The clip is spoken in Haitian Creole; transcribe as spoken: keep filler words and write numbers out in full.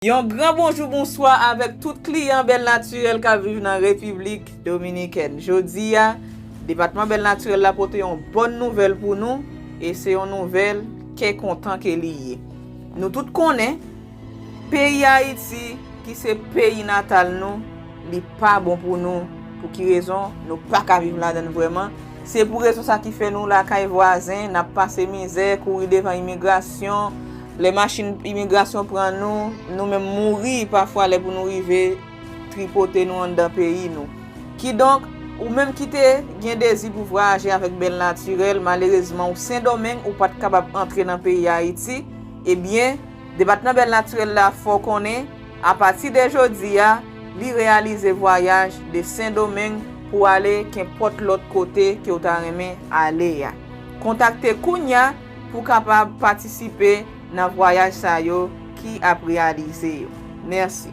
Yon gran bonjou, bonswa avèk tout kliyan Bèl Natirèl k ap viv nan Repiblik Dominikèn. Jodi a, Depatman Bèl Natirèl la pote yon bòn nouvèl pou nou, e se yon nouvèl kè kontan ke li ye. Nou tout konnen, peyi Ayiti, ki se peyi natal nou, li pa bon pou nou. Pou ki rezon? Nou pa ka viv ladan l vrèman. Se pou rezon sa ki fè nou lakay vwazen, n ap pase mizè, kouri devan imigrasyon. Lè machin imigrasyon pran nou, nou menm mouri pafwa lè pou nou rive tripote nou anndan peyi nou. Kidonk, ou menm ki te gen dezi pou vwayaje avèk Bèl Natirèl, malerezman, ou Sendomeng, ou pa t kapab antre nan peyi Ayiti, ebyen, Depatman Bèl Natirèl la fè w konnen, apati de jodi a, li reyalize vwayaj de Sendomeng pou ale kenpòt lòt kote ke w ta renmen ale a. Kontakte kounye a pou w kapab patisipe nan vwayaj sa yo ki ap reyalize yo. Mèsi.